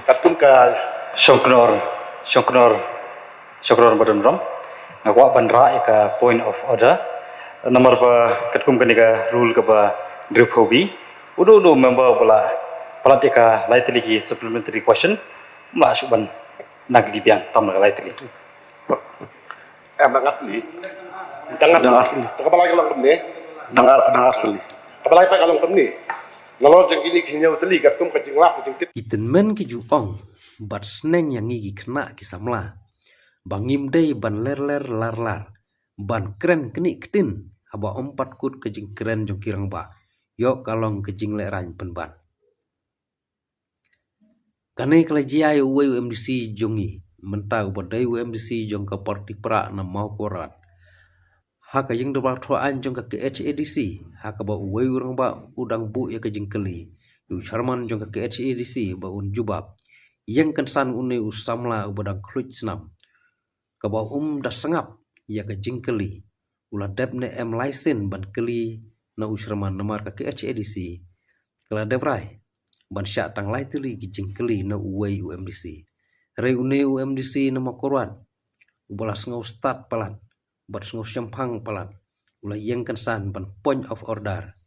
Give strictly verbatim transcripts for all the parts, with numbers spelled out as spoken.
Katkum ka Shongknor, Shongknor, Shongknor Badon Rom. Nga kwah ban rah ïa ka point of order. Namar ba katkum kane ka rule kaba hynriewphew B, uno uno member ba la palat ïa ka lai tylli ki supplementary question, ym lah shuh ban nang kylli biang tam na ka lai tylli. Em, dang ar tylli. Dang ar tylli. Te kaba lai ka long kumne. Dang ar, dang ar tylli. Kaba lai pat ka long kumne. Nalor jong kine ki hynñiew tylli katkum ka jinglap ka jingtip. Ki tymmen ki ju ong, bad sneng ïa ngi ki khynnah ki samla, ba ngim dei ban ler ler lar lar ban kren knieh ktien haba ym pat kut ka jingkren jong ki rangbah. Ïoh ka long ka jinglehraiñ pynban. Kane ka la jia ïa uwei u MDC jong ngi, mynta uba dei u MDC jong ka party Prah na Mawkyrwat. Ha ka ïing dorbar thaw aiñ jong ka KHADC, ha kaba uwei u rangbah u dang buh ïa ka jingkylli ïa u chairman jong ka KHADC ba un jubab. Ïeng kynsan une u samla uba dang khluit snam, kaba um da sngap ïa ka jingkylli, u la dep ne em license ban kylli na u chairman, namar ka KHADC ka la dep rai ban shah tang lai tylli ki jingkylli na uwei u MDC. Hynrei une u MDC na Mawkyrwat, uba la sngew stad palat bad sngew shemphang palat, u la ïeng kynsan ban point of order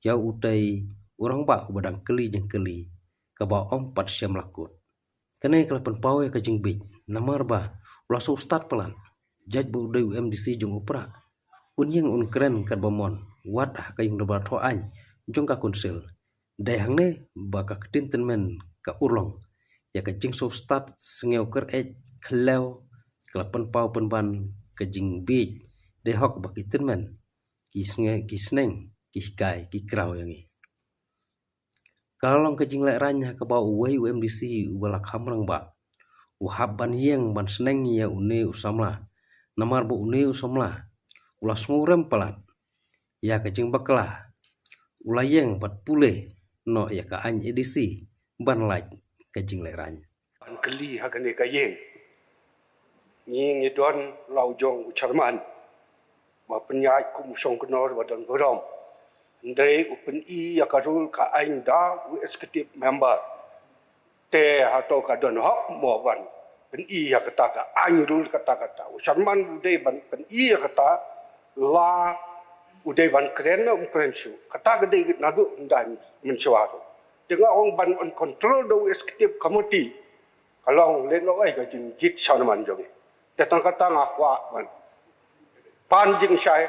ïa utei u rangbah uba dang kylli jingkylli kaba ym pat shem la kut. Kane ka la pynpaw ïa ka jingbieit, namar ba u la sngew stad palat, jait ba u dei u MDC jong u Prah, un ïeng un kren katba mon, wat ha ka ïing dorbar thaw aiñ jong ka council. Dei hangne ba ka ktien tymmen ka urlong ïa ka jingsngewstad, sngew kyrhai khlaw, ka la pynpaw pynban ka jingbieit. Dei hok ba ki tymmen ki snge, ki sneng, ki hikai, ki kraw ïa ngi. Ka long ka jinglehraiñ ha kaba uwei u MDC uba la kham rangbah u hap ban ïeng ban sneng ïa une u samla, namar ba une u samla u la sngewrem palat ïa ka jingbakla, u la ïeng bad pule noh ïa ka aiñ ADC ban lait ka jinglehraiñ. Ban kylli ha kane ka ïing. Ngi ngi don la u jong u chairman ba pynïaid kum u Shongknor Badon Burom. Hynrei u pyni ïa ka rule ka aiñ da u executive member. Te hato ka don hok mo ban pyni ïa kata ka aiñ rule kata kata. U chairman u dei ban pyni ïa kata, la u dei ban kren ne um kren shuh. Kata ka dei naduh ynda mynshuwa ruh. Te nga ong ban un control da u executive committee. Ka long lehnohei ka jingjied chairman jong ngi. Te tang kata nga kwah ban pan jingshai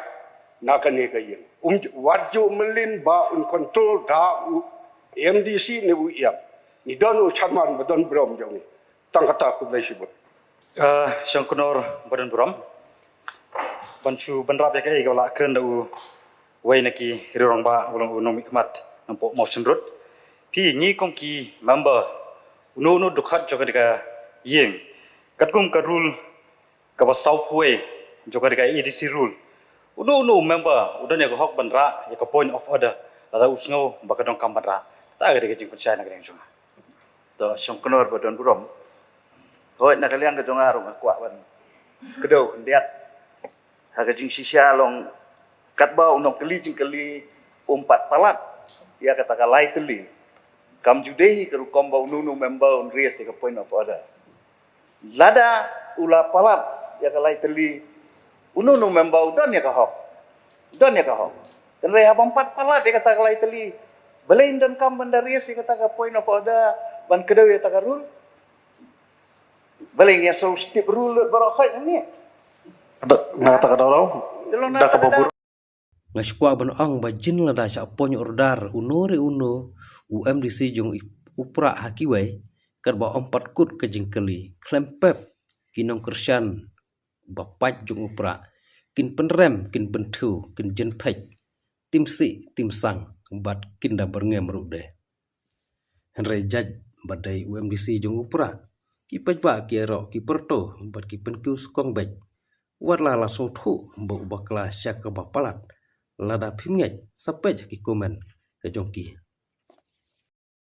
na kane ka ïing. Um, wat ju mlien ba un control da u MDC ne u EM. Ngi don u chairman Badon Burom jong ngi. Tang kata, khublei shibun. Ah, Shongknor Badon Burom. Ban shu bynrap ïa kaei kaba la kren da uwei na ki riew rangbah, u long u nongmihkhmat na poh Mawshynrut. Phi, ngi kum ki member, uno uno dkhot jong kane ka ïing, katkum ka rule kaba sawphew wei jong kane ka ADC rule, uno uno member u don ïa ka hok ban rah ïa ka point of order lada u sngew ba ka donkam ban rah. Kata ka dei ka jingpynshai na ka liang jong nga. To, Shongknor Badon Burom. Hooid, na ka liang ka jong nga ruh nga kwah ban kdew khyndiat ha ka jingshisha, long katba u nongkylli jingkylli um pat palat ïa kata ka lai tylli, kam ju dei hi ka rukom ba uno uno member un raise ïa ka point of order. Lada u la palat ïa ka lai tylli, uno uno member u don ïa ka hok. U don ïa ka hok. Hynrei haba ym pat palat ïa kata ka lai tylli, balei un donkam ban da raise ïa kata ka point of order ban kdew ïa kata ka rule? Balei ngi ïa sngewthuh rule lut baroh khoit hangne? Da, nga kata ka daw daw. Te long na da kata kaba ka bur- Nga shu kwah ban ong ba jin lada shah point order uno re uno u MDC jong i, u Prah ha kiwei, katba ym pat kut ka jingkylli, khlem pep ki nongkyrshan ba pait jong u Prah kin pynrem, kin bynthiew, kin jyntheit, tim sih tim sang, bad kin da byrngem ruh de. Hynrei jait ba dei u MDC jong u Prah, ki paidbah ki ïaroh, ki pyrto bad ki pynkiew skong beit. Wat la la sngewthuh ba u bakla sha kaba palat. Lada phim ngeit, sa peit ha ki comment ka jong ki.